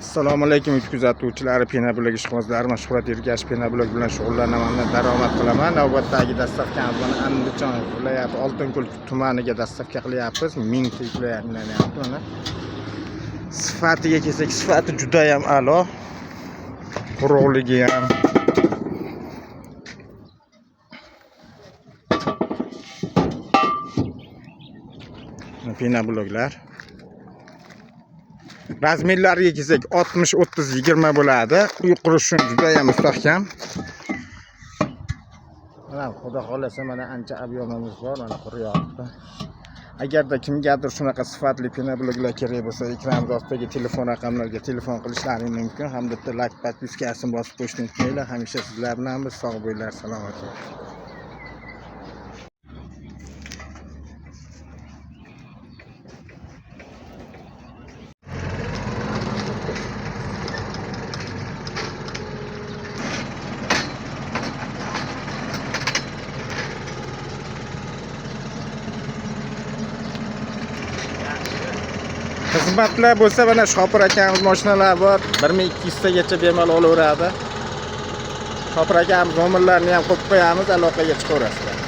Assalomu alaykum kuzatuvchilari, Penoblok ishqibozlari. Man Shuhrat Ergashev, Penoblok bilan shug'ullanaman, daromad qilaman. Navbatdagi доставка miz mana Andijon viloyati Oltinko'l tumaniga доставка qilyapmiz. 1000 ta yuklanyapti mana. Sifatiga kelsak, sifati juda ham a'lo. Quruqligi ham. Penobloklar. Размер lariga kelsak, 60 30 20 bo'ladi. Uy qurish uchun juda ham mustahkam. Mana, xudo xohlasa, mana ancha объем imiz bor, mana quryapti. Agarda kimgadir shunaqa sifatli penobloklar kerak bo'lsa, ekranimiz ostidagi telefon raqamlariga telefon qilishlaring mumkin hamda bitta layk, подписка sini bosib qo'yishni unutmanglar. Hamisha sizlar bilanmiz. Sog' bo'linglar, salomat bo'ling. Xizmatlar bo'lsa, mana Shopir akamiz mashinalar bor. 1200 tagacha bemalol olaveradi. Shopir akamiz nomerlarini ham qo'yib qo'yamiz, aloqaga chiqaverasizlar.